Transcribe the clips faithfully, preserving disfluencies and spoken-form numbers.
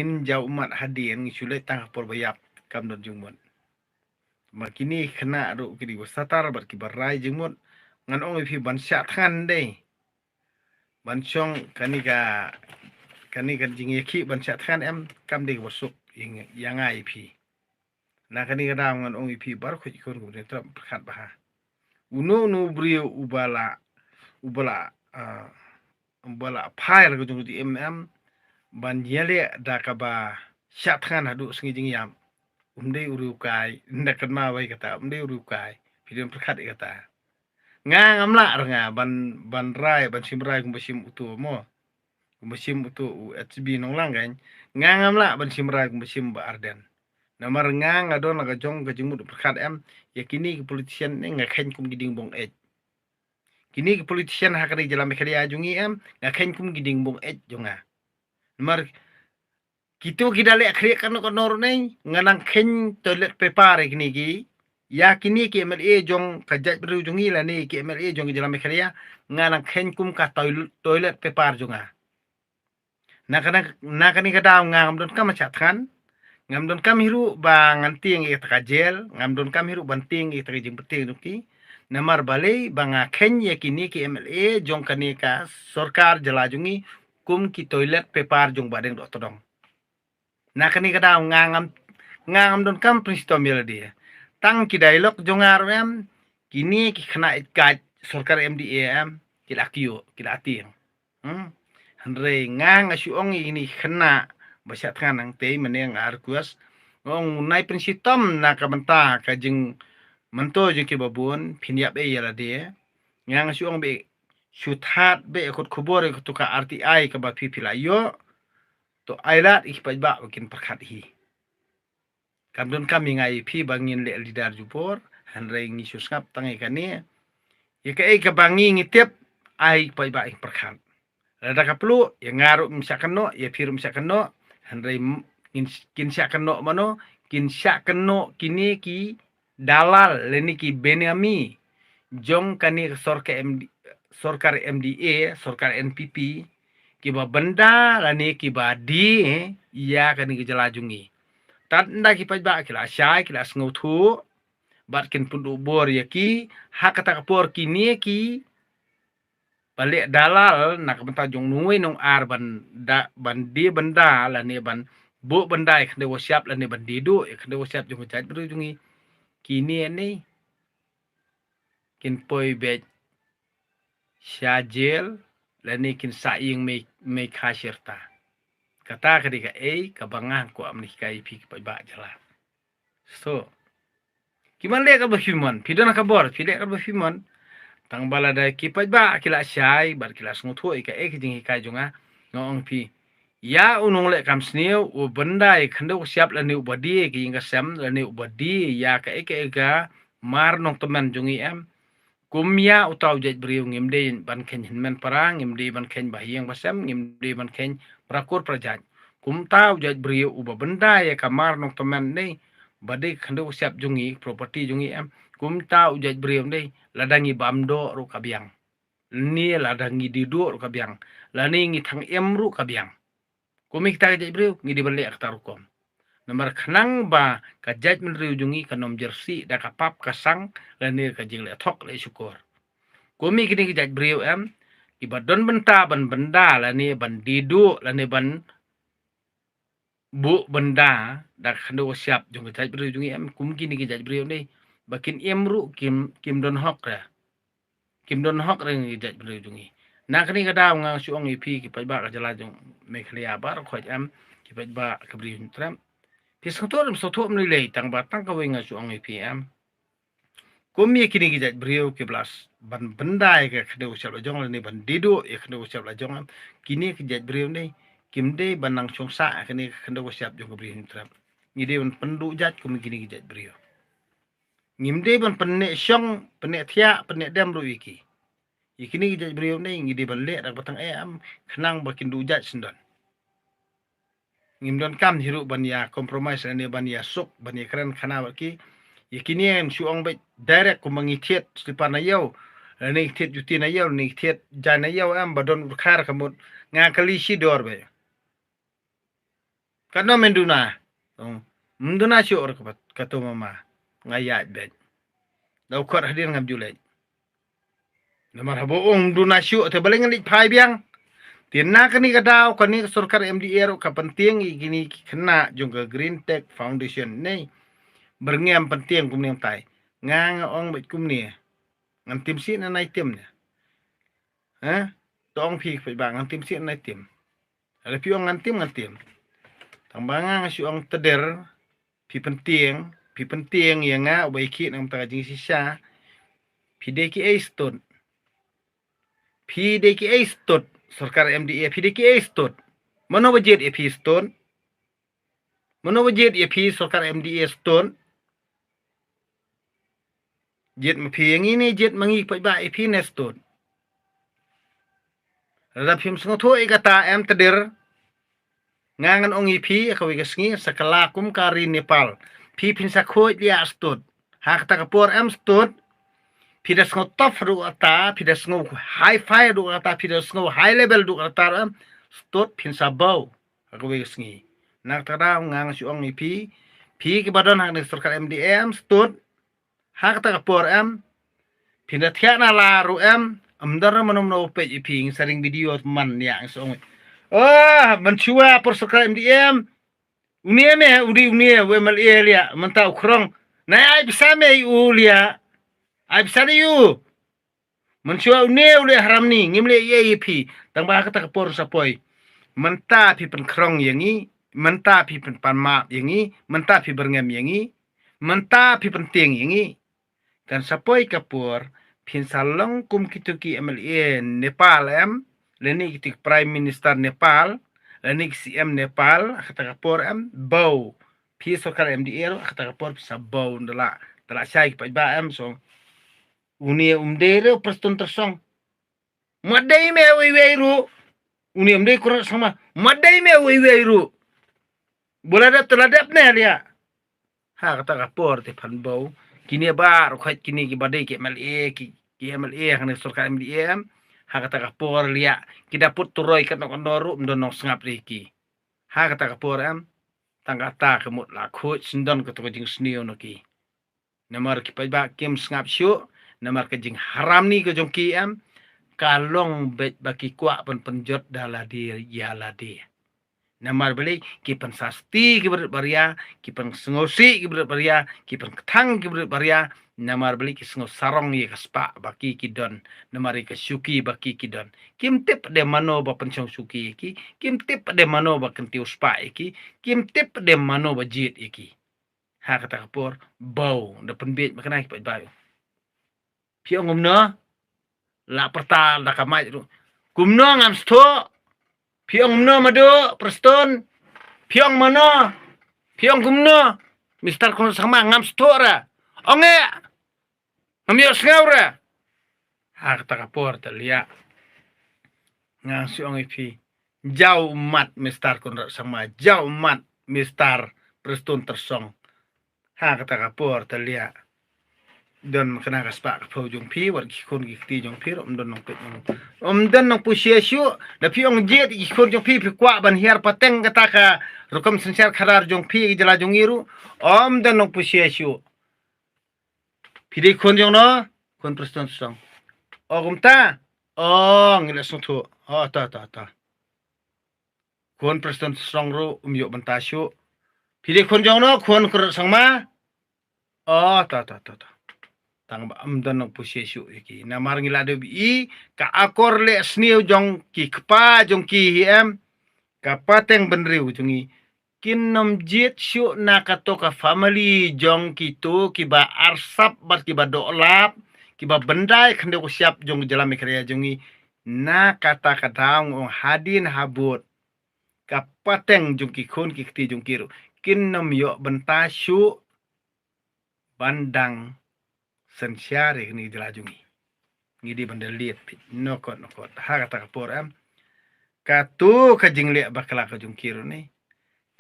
ngin jaw ummat hadien, ngi shu leit tang ha por ba ïap, kam don jingmut. Ma kine khynnah ruh ki dei ba satar bad ki ba rai jingmut, ngan ong ïa phi ban shah thngan dei. Ban shong kane ka, kane ka jingïakhih ban shah thngan em, kam dei kaba suk ïa nga ïa phi. Na kane ka daw ngan ong ïa phi baroh khun ki khun ki briew, trap pyrkhat bha. Uno uno u briew uba la, uba la, ah, uba la phai la ka jong ka jingim em, ban ïaleh da kaba shah thngan haduh sngi jingïap, um dei u riewkai, ynda kynmaw ïa kata, um dei u riewkai. Phi don pyrkhat ïa kata. Nga ngam lah ruh nga ban, ban rai, ban shim rai kumba shim uto mo. Kumba shim uto u H B Nonglang kan. Nga ngam lah ban shim rai kumba shim Bah Ardent. Namar nga nga don la ka jong ka jingmut pyrkhat em, ïa kine ki politician ne nga kheiñ kum ki dieng bong ej. Kine ki politician ha kane ka jylla Meghalaya jong ngi em, nga kheiñ kum ki dieng bong ej jong nga. Namar kito ki da leh khriat kano kano ruh ne, nga nang kheiñ toilet paper ïa kine ki, ïa kine ki M L A jong ka jaitbynriew jong ngi lane ki M L A jong ka jylla Meghalaya, nga nang kheiñ kum ka toil-, toilet paper jong nga. Na kane, na kane ka daw nga ngam donkam shah thngan, ngam donkam hi ruh ba ngan tieng ïa kata ka jail, ngam donkam hi ruh ban tieng ïa kata ka jingpyrtieng jong ki. Namar balei ba nga kheiñ ïa kine ki M L A jong kane ka sorkar jylla jong ngi kum ki toilet paper jong Bah Deng Dohtdong. Na kane ka daw nga ngam, nga ngam donkam pynshitom ïa lade. Tang ki dialogue jong nga ruh em, kine ki khynnah ïeit kait sorkar M D A em, ki la kyiuh, ki la tieng. Hmm. Hynrei nga nga shu ong ïa kine ki khynnah ba shah thngan hangtei, mynne nga request, nga ong nai pynshitom na ka bynta ka jingmyntoi jong kiba bun, phin ïap ei ïa lade. Nga nga shu ong beit, shu thad beit ïa kot khubor ïa katu ka R T I kaba phi phi la ïoh. To ai lad ïa ki paidbah ba kin pyrkhat hi. Kam donkam ïa nga ïa phi ba ngin leh leader jubor, hynrei ngi shu sngap tang ïa kane. Ïa kaei kaba ngi ngi tip, ai paidbah ïa ki pyrkhat. Lada ka pluh, ïa nga ruh ym shah kynnoh, ïa phi ruh ym shah kynnoh, hynrei m-, kin, kin shah kynnoh mano, kin shah kynnoh kine ki dalal lane ki benami jong kane ka sorkar M D, sorkar M D A, sorkar N P P, kiba bynda lane kiba die ïa kane ka jylla jong ngi. Tad ynda ki paidbah ki la shai, ki la sngewthuh, bad kin pynduh bor ïa ki, ha kata ka por kine ki ba leh dalal na ka bynta jong nongwei nongar ban da, ban die bynda lane ban buh bynda ïa khyndew ka shyiap lane ban die duh ïa khyndew ka shyiap jong ka jaitbynriew jong ngi. Kine ne kin poi beit sha jail lane kin sah ïing mei, mei kha shirta. Kata ka dei kaei kaba nga kwah ban hikai ïa phi ki paidbah jylla. So, ki man leh kaba phi mon, phi don ka bor, phi leh kaba phi mon. Tang ba lada ki paidbah ki la shai bad ki la sngewthuh ïa kaei ka jinghikai jong nga, nga ong phi, ïa u nongleh kam sniew u bynda ïa khyndew ka shyiap lane uba die ïa ka ïing ka sem lane uba die ïa kaei kaei ka mar nongtymmen jong ngi em. Kum ïa uta u jaitbynriew ngim dei ban kheiñ hynmen para, ngim dei ban kheiñ ba ha ïing ba sem, ngim dei ban kheiñ para kur para jait. Kum uta u jaitbynriew uba bynda ïa ka mar nongtymmen ne, ba dei khyndew ka shyiap jong ngi, property jong ngi em. Kum uta u jaitbynriew ne, lada ngi bam doh ruh ka biang. Lane lada ngi die duh ruh ka biang. Lane ngi thang im ruh ka biang. Kum ïa kita ki jaitbynriew, ngi dei ban leh kata rukom. Namar khnang ba ka jaitbynriew jong ngi kan ym jyrsieh da ka pap ka sang, lane ka jingleh thok leh shukor. Kum ïa kine ki jaitbynriew em, kiba don bynta ban bynda, lane ban die duh, lane ban buh bynda da ka khyndew ka shyiap jong ka jaitbynriew jong ngi em, kum kine ki jaitbynriew ne, ba kin im ruh kim, kim don hok re. Kim don hok re ngi jaitbynriew jong ngi. Na kane ka daw nga shu ong ïa phi ki paidbah ka jylla jong Meghalaya baroh khoit em, ki paidbah ka Bri u Hynñiewtrep. Phi sngewthuh ym sngewthuh ym lei lei, tang ba tang kawei nga shu ong ïa phi em. Kum ïa kine ki jaitbynriew kiba lah ban bynda ïa ka khyndew ka shyiap la jong lane ban die duh ïa ka khyndew ka shyiap la jong em. Kine ki jaitbynriew ne kim dei ban nang shong sah ïa kane ka khyndew ka shyiap jong ka Bri u Hynñiewtrep. Ngi dei ban pynduh jait kum ïa kine ki jaitbynriew. Ngim dei ban pynneh shong, pynneh thiah, pynneh dem ruh ïa ki. Ïa kine ki jaitbynriew ne ngi dei ban leh da kaba tang eh em, khnang ba kin duh jait syndon. Ngim donkam hi ruh ban ïa compromise lane ban ïa suk, ban ïa kren khana bad ki. Ïa kine ngan shu ong beit direct kumba ngi thied slipar na ïew, lane ngi thied juti na ïew, lane ngi thied jaiñ na ïew em, ba don u dkhar ka mut nga kali shi dor beit. Katno men duna? Ong, mduna shuh ruh ka pat, kato mama. Nga ïaid beit. Da u khot hadien ngam ju leit. Namar haba ong mduna shuh te balei ngan leit phai biang. Te na kane ka daw kane ka sorkar M D A ruh ka pyntieng ïa kine ki khynnah jong ka Green Tech Foundation ne. Byrngem pyntieng kumne mynta. Nga nga ong beit kumne. Ngan tim sih na nai tim ne. Ha? To ong phi peit ba ngan tim sih na nai tim. Lada phi ong ngan tim, ngan tim. Tang ba nga nga shu ong teder, phi pyntieng, phi pyntieng ïa nga uba ïa ki nang mynta ka jingshisha. Phi dei kiei stud? Phi dei kiei stud? Sorkar M D A, phi dei kiei stud? Mano ba jied ïa phi stud? Mano ba jied ïa phi sorkar M D A stud? Jied ma phi ïa ngi ne jied ma ngi peit ba ïa phi ne stud? Lada phim sngewthuh ïa kata em teder. Nga ngan ong ïa phi, ha kawei ka sngi, sa kylla kum ka ri Nepal. Phi phin sa khuid ïa stud. Ha kata ka por em stud. Phi da sngew tough haduh kata, phi da sngew hi-fi haduh kata, phi da sngew high level haduh kata em stud phin sa baw. Ha kawei ka sngi. Na kata ka daw nga nga shu ong ïa phi. Phi kiba don ha kane ka sorkar M D A em stud. Ha kata ka por em. Phin da thiah na la ruh em. Ym don mano mano peit ïa phi ngi sa ring video man ïa ngi sa ong. Oh, mynshuwa por sorkar M D A em. Une me, u dei une, u M L A lia, mynta u khrong. Nai ai pisa me u lia. Ai pisa dei u. Mynshuwa une u leh haram ni, ngim leh ei ei ïa phi. Tang ba ha kata ka por sa poi. Mynta phi pynkhrong ïa ngi, mynta phi pynpan map ïa ngi, mynta phi byrngem ïa ngi, mynta phi pyntieng ïa ngi. Kan sa poi ka por, phin sa long kum kito ki M L A Nepal em, lane kito ki Prime Minister Nepal, lane ki C M Nepal, ha kata ka por em, baw. Phi sorkar M D A ruh, ha kata ka por phin sa baw, da la, da la shai ki paidbah em, so. Une um dei re u Prestone Tynsong. Ym dei me uwei uwei ruh. Une um dei Conrad Sangma. Ym dei me uwei uwei ruh. Ba la dep te la dep ne lia. Ha kata ka por te phan baw. Kine ba ruh khat kine kiba dei ki M L A ki, ki M L A ha kane sorkar M D A em. Ha kata ka por lia. Ki da put turoi katno katno ruh ym don nongsngap re ki. Ha kata ka por em. Tang kata ka mut la khuid sngewdon kato ka jingsniew na ki. Namar ki paidbah kim sngap shuh, namar ka jingharam ni ka jong ki em, ka long beit ba ki kwah ban pynjot da lade ïa lade. Namar balei ki pynsasti ki barit baria, ki pynsngewsih ki barit baria, ki pynkthang ki barit baria, namar balei ki sngew sarong ïa ka spah ba ki ki don, namar ïa ka shuki ba ki ki don. Kim tip de mano ba pynshong shuki ïa ki, kim tip de mano ba kyntiew spah ïa ki, kim tip de mano ba jied ïa ki. Ha kata ka por, baw, da pynbiej ma kane ki paidbah. Phi ong kumno? La pyrta da ka mic ruh. Kumno ngam sngewthuh? Phi ong kumno madu, Prestone? Phi ong mano? Phi ong kumno? Mister Conrad Sangma ngam sngewthuh re. Ong eh. Ngam ïohsngew re. Ha kata ka por te lia. Nga shu ong ïa phi. Jaw ummat Mister Conrad Sangma, jaw ummat Mister Prestone Tynsong. Ha kata ka por te lia. Don ma kane ka spah ka phew jong phi, wat ki khun ki kti jong phi, ruh ym don nongpeit nong. Ym don nongpynshiah shuh, da phi ong jied ki khun jong phi, phi kwah ban hiar pateng kata ka rukom synshar khadar jong phi, ka jylla jong ngi ruh. Ym don nongpynshiah shuh. Phi dei khun jong no, khun Prestone Tynsong. O kumta, o ngi la sngewthuh. O ta ta ta. Khun Prestone Tynsong ruh um ïoh bynta shuh. Phi dei khun jong no, khun Conrad Sangma. O ta ta ta ta. Tang ba ym don nongpynshiah shuh ïa ki. Namar ngi la dep i ka akor leh sniew jong ki kpa jong ki hi em. Ka pateng bynriew jong ngi. Kin ym jied shuh na kato ka family jong kito kiba arsap bad kiba dohlap, kiba byndai khyndew ka shyiap jong ka jylla Meghalaya jong ngi. Na kata ka daw nga ong hadien habud. Ka pateng jong ki khun ki kti jong ki ruh. Kin ym ïoh bynta shuh ban dang synshar ïa kane ka jylla jong ngi. Ngi dei ban da lied peit nokot nokot. Ha kata ka por em. Kato ka jingleh bakla ka jong ki ruh ne.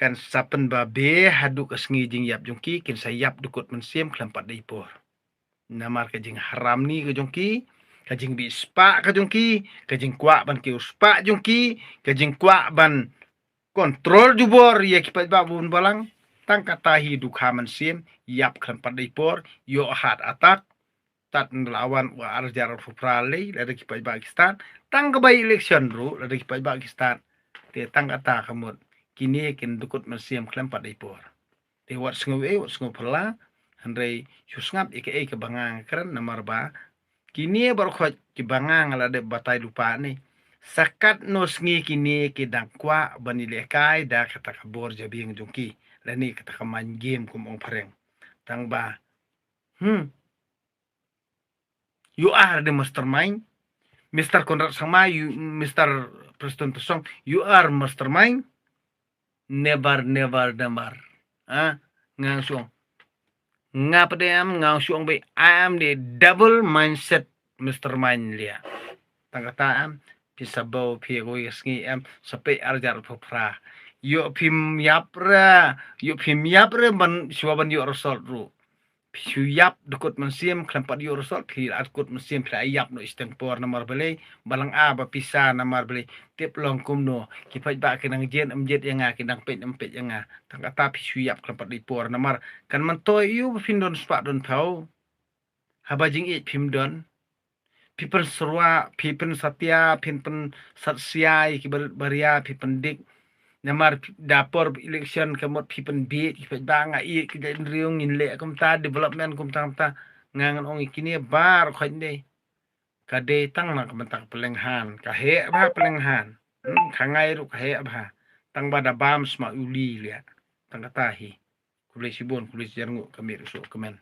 Kan sa pynbabe haduh ka sngi jingïap jong ki, kin sa ïap dukut mynsiem khlem pat dei por. Namar ka jingharam ni ka jong ki, ka jingbishpah ka jong ki, ka jingkwah ban kiew spah jong ki, ka jingkwah ban control jubor ïa ki paidbah bun balang. Tang kata hi dukha mynsiem, ïap khlem pat dei por, ïoh heart attack. Tad na la wan u ar hajar arphew phra lei, lada ki paidbah ki stad. Tang kaba election ruh, lada ki paidbah ki stad. Te tang kata ka mut, kine kin dukut mynsiem khlem pat dei por. Te wat sngew ei, wat sngew phylla, hynrei shu sngap ïa kaei kaba nga nga kren namar ba kine baroh khoit kiba nga nga la dep batai lypa ne. Sa katno sngi kine ki dang kwah ban ïalehkai da kata ka bor jabieng jong ki, lane kata ka mind game kum ong phareng. Tang ba, hmm, you are the mastermind. Mister Conrad Sangma, you, Mister Prestone Tynsong, you are mastermind. Never, never, never. Ha? Nga shu ong. Nga pat em, nga shu ong beit, I am the double mindset mastermind leh. Tang kata em, phi sa bau, phi ïa kawei ka sngi em, sa peit ar hajar arphew phra. Ïoh phim ïap re, ïoh phim ïap re ban, shuwa ban ïoh result ruh. Phi shu ïap dukut mynsiem, khlem pat ïoh result, phi la dukut mynsiem, phi la ïap noh shiteng por namar balei, balang a ba pisa namar balei, tip long kumno, ki paidbah ki nang jied ym jied ïa nga, ki nang peit ym peit ïa nga. Tang kata phi shu ïap khlem pat dei por namar, kan myntoi ïa u ba phin don spah don phew. Haba jingïeit phim don. Phi pynsyrwa, phi pynsatia, phi pynsatsia ïa ki barit baria, phi pyndik. Namar phi, da por election ka mut phi pynbieit, phi pynbang, nga ïeit ki jait bynriew, ngin leh kumta, development kumta kumta. Nga ngan ong ïa kine baroh khoit dei. Ka dei tang na ka bynta ka pynlong han, ka heh bha pynlong han. Hmm, ka ngai ruh ka heh bha. Tang ba da bam sma uli leh. Tang kata hi. Khublei shibun, khublei shihajar nguh, ka miet u suk kmen.